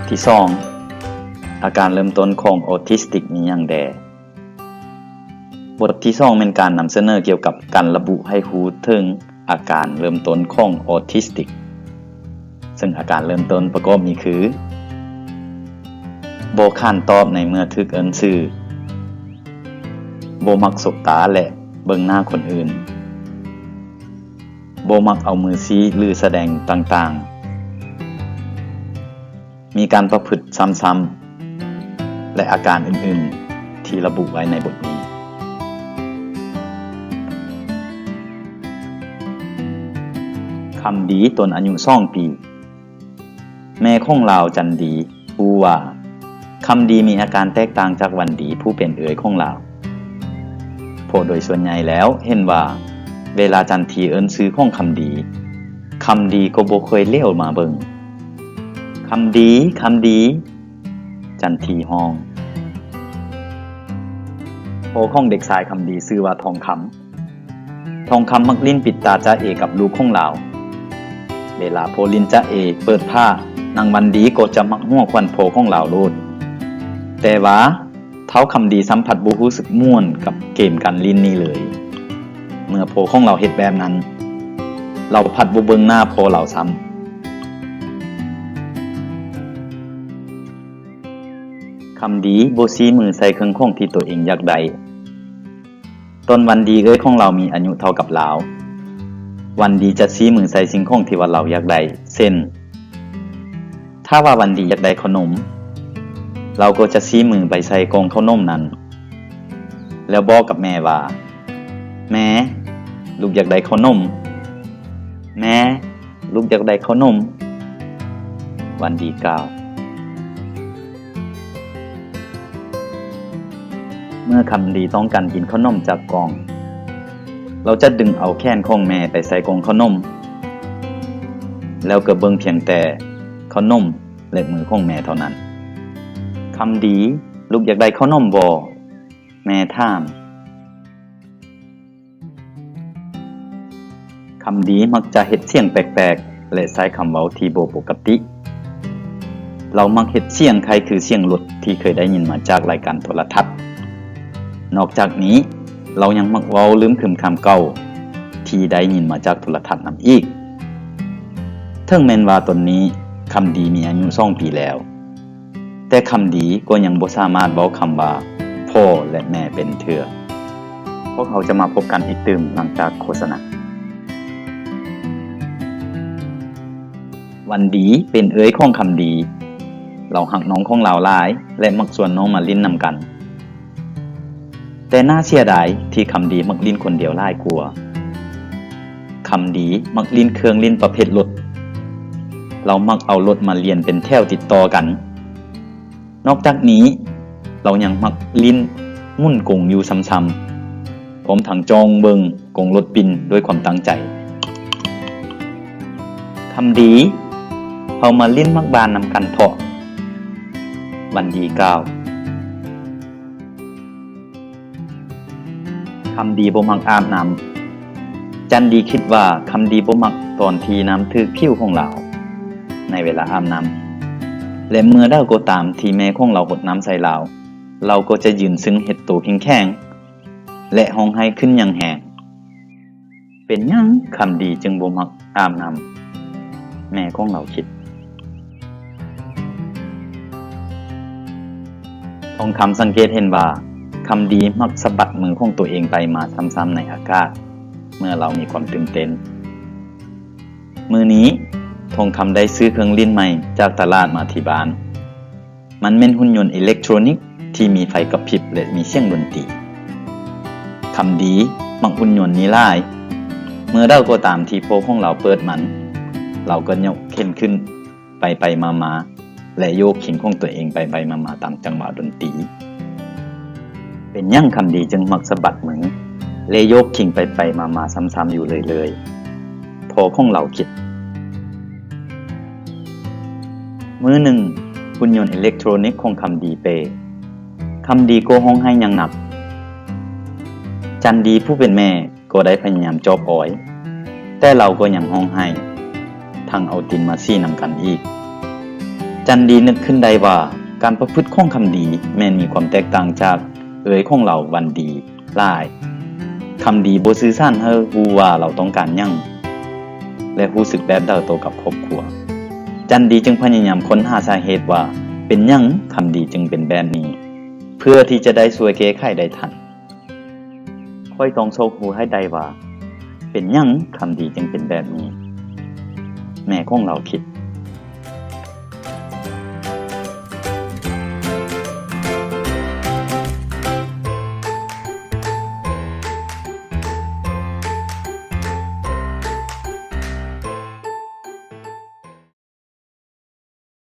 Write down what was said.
ທີສອງ, ອາການເລີ່ມຕົ້ນຂອງອອທິສຕິກມີຫຍັງແດ່? ບົດທີສອງແມ່ນການນຳສະເໜີກ່ຽວກັບການລະບຸໃຫ້ຮູ້ເຖິງອາການເລີ່ມຕົ້ນຂອງອອທິສຕິກ, ເຊິ່ງອາການເລີ່ມຕົ້ນປະກອບມີຄື: ບໍ່ຂານຕອບໃນເມື່ອຖືກເອີ້ນຊື່, ບໍ່ມັກສົບຕາ ແລະ ເບິ່ງໜ້າຄົນອື່ນ, ບໍ່ມັກເອົາມືຊີ້ ຫຼື ສະແດງຕ່າງໆ, ມີການປະພຶດຊ້ຳໆ ແລະ ອາການອື່ນໆ ທີ່ລະບຸໄວ້ໃນບົດນີ້. ຄຳດີ ຕົນອາຍຸສອງປີ. ແມ່ຂອງລາວ ຈັນດີ ຮູ້ວ່າ ຄຳດີມີອາການແຕກຕ່າງຈາກວັນດີ ຜູ້ເປັນເອື້ອຍຂອງລາວ, ເພາະໂດຍສ່ວນໃຫຍ່ແລ້ວເຫັນວ່າ ເວລາຈັນທີເອີ້ນຊື່ຂອງຄຳດີ, ຄຳດີກໍບໍ່ຄ່ອຍຫຼຽວມາເບິ່ງ. ຄຳດີ, ຄຳດີ, ຈັນທີຮ້ອງ. ພໍ່ຂອງເດັກຊາຍຄຳດີຊື່ວ່າທອງຄຳ. ທອງຄຳມັກຫຼິ້ນປິດຕາຈ໊ະເອກັບລູກຂອງລາວ. ເວລາພໍ່ຫຼິ້ນຈ໊ະເອເປີດຜ້າ, ນາງວັນດີກໍຈະມັກຫົວຂວັນພໍ່ຂອງລາວໂລດ. ແຕ່ວ່າທ້າວຄຳດີຊ້ຳພັດບໍ່ຮູ້ສຶກມ່ວນກັບເກມການຫຼິ້ນນີ້ເລີຍ. ເມື່ອພໍ່ຂອງລາວເຮັດແບບນັ້ນ, ລາວພັດບໍ່ເບິ່ງໜ້າພໍ່ລາວຊ້ຳ. ຄຳດີບໍ່ຊີ້ມືໃສ່ເຄື່ອງຂອງທີ່ໂຕເອງຢາກໄດ້. ຕອນວັນດີເອື້ອຍຂອງລາວມີອາຍຸເທົ່າກັບລາວ, ວັນດີຈະຊີ້ມືໃສ່ສິ່ງຂອງທີ່ວ່າລາວຢາກໄດ້ ເຊັ່ນ ຖ້າວ່າວັນດີຢາກໄດ້ເຂົ້າໜົມ, ລາວກໍຈະຊີ້ມືໄປໃສ່ກ່ອງເຂົ້າໜົມນັ້ນ ແລ້ວບອກກັບແມ່ວ່າ, ແມ່, ລູກຢາກໄດ້ເຂົ້າໜົມ. ແມ່, ລູກຢາກໄດ້ເຂົ້າໜົມ, ວັນດີກ່າວ. ເມື່ອຄຳດີຕ້ອງການກິນເຂົ້າໜົມຈາກກ່ອງ, ລາວຈະດຶງເອົາແຂນຂອງແມ່ໄປໃສ່ກ່ອງເຂົ້າໜົມ, ແລ້ວກໍເບິ່ງພຽງແຕ່ເຂົ້າໜົມ ແລະ ມືຂອງແມ່ເທົ່ານັ້ນ. ຄຳດີ, ລູກຢາກໄດ້ເຂົ້າໜົມບໍ່? ແມ່ຖາມ. ຄຳດີມັກຈະເຮັດສຽງແປກໆ ແລະ ໃຊ້ຄຳເວົ້າທີ່ບໍ່ປົກກະຕິ. ລາວມັກເຮັດສຽງຄ້າຍຄືສຽງລົດທີ່ເຄີຍໄດ້ຍິນມາຈາກລາຍການໂທລະທັດ. ນອກຈາກນີ້, ລາວຍັງມັກເວົ້າລືມຄຶມຄຳເກົ່າທີ່ໄດ້ຍິນມາຈາກໂທລະທັດນຳອີກ. ເຖິງແມ່ນວ່າຕອນນີ້ຄຳດີມີອາຍຸສອງປີແລ້ວ, ແຕ່ຄຳດີກໍຍັງບໍ່ສາມາດເວົ້າຄຳວ່າພໍ່ ແລະ ແມ່ເປັນເທື່ອ. ພວກເຮົາຈະມາພົບກັນອີກຕື່ມຫຼັງຈາກໂຄສະນາ. ວັນດີເປັນເອື້ອຍຂອງຄຳດີ. ລາວຮັກນ້ອງຂອງລາວຫຼາຍ ແລະ ມັກຊວນນ້ອງມາຫຼິ້ນນຳກັນ. ແຕ່ໜ້າເສຍດາຍທີ່ຄຳດີມັກຫຼິ້ນຄົນດຽວຫຼາຍກວ່າ. ຄຳດີມັກຫຼິ້ນເຄື່ອງຫຼິ້ນປະເພດລົດ. ລາວມັກເອົາລົດມາລຽນເປັນແຖວຕິດຕໍ່ກັນ. ນອກຈາກນີ້, ລາວຍັງມັກຫຼິ້ນໝູນກົງຢູ່ຊ້ຳໆ, ພ້ອມທັງຈ້ອງເບິ່ງກົງລົດປິ່ນດ້ວຍຄວາມຕັ້ງໃຈ. ຄຳດີ, ເຮົາມາຫຼິ້ນໝາກບານນຳກັນເຖາະ, ວັນດີກ່າວ. ຄຳດີບໍ່ມັກອາບນ້ຳ. ຈັນດີຄິດວ່າຄຳດີບໍ່ມັກຕອນທີ່ນ້ຳຖືກຜິວຂອງລາວໃນເວລາອາບນ້ຳ ແລະ ເມື່ອໃດກໍຕາມທີ່ແມ່ຂອງລາວຫົດນ້ຳໃສ່ລາວ, ລາວກໍຈະຢືນຊຶ້ງເຮັດໂຕແຂງໆ ແລະ ຮ້ອງໄຫ້ຂຶ້ນຢ່າງແຮງ. ເປັນຫຍັງຄຳດີຈຶ່ງບໍ່ມັກອາບນ້ຳ? ແມ່ຂອງລາວຄິດ. ທອງຄຳສັງເກດເຫັນວ່າ ຄຳດີມັກສະບັດມືຂອງໂຕເອງໄປມາຊ້ຳໆໃນອາກາດ ເມື່ອລາວມີຄວາມຕື່ນເຕັ້ນ. ມື້ນີ້, ທອງຄຳໄດ້ຊື້ເຄື່ອງຫຼິ້ນໃໝ່ຈາກຕະຫຼາດມາທີ່ບ້ານ. ມັນແມ່ນຫຸ່ນຍົນອີເລັກໂທຣນິກທີ່ມີໄຟກະພິບ ແລະ ມີສຽງດົນຕີ. ຄຳດີມັກຫຸ່ນຍົນນີ້ຫຼາຍ. ເມື່ອໃດກໍຕາມທີ່ພໍ່ຂອງລາວເປີດມັນ, ລາວກໍຍົກແຂນຂຶ້ນໄປໆມາໆ ແລະ ໂຍກຄີງຂອງຕົວເອງໄປໆມາໆຕາມຈັງຫວະດົນຕີ. ເປັນຫຍັງຄຳດີຈຶ່ງມັກສະບັດມື ແລະ ໂຍກຄີງໄປໆມາໆຊ້ຳໆຢູ່ເລື້ອຍໆ? ພໍ່ຂອງລາວຄິດ. ມື້ໜຶ່ງ, ຫຸ່ນຍົນອີເລັກໂທຣນິກຂອງຄຳດີເປ. ຄຳດີກໍຮ້ອງໄຫ້ຢ່າງໜັກ. ຈັນດີຜູ້ເປັນແມ່ກໍໄດ້ພະຍາຍາມຈອບອ້ອຍ, ແຕ່ລາວກໍຍັງຮ້ອງໄຫ້, ທັງເອົາຕີນມາສີນຳກັນອີກ. ຈັນດີນຶກຂຶ້ນໄດ້ວ່າ ການປະພຶດຂອງຄຳດີແມ່ນມີຄວາມແຕກຕ່າງຈາກເອື້ອຍຂອງລາວ ວັນດີ ຫຼາຍ. ຄຳດີບໍ່ສື່ສານໃຫ້ຮູ້ວ່າລາວຕ້ອງການຫຍັງ ແລະ ຮູ້ສຶກແບບໃດຕໍ່ກັບຄອບຄົວ. ຈັນດີຈຶ່ງພະຍາຍາມຄົ້ນຫາສາເຫດວ່າ ເປັນຫຍັງຄຳດີຈຶ່ງເປັນແບບນີ້ ເພື່ອທີ່ຈະໄດ້ຊ່ວຍແກ້ໄຂໄດ້ທັນ. ຂ້ອຍຕ້ອງຊອກຮູ້ໃຫ້ໄດ້ວ່າ ເປັນຫຍັງຄຳດີຈຶ່ງເປັນແບບນີ້, ແມ່ຂອງລາວຄິດ.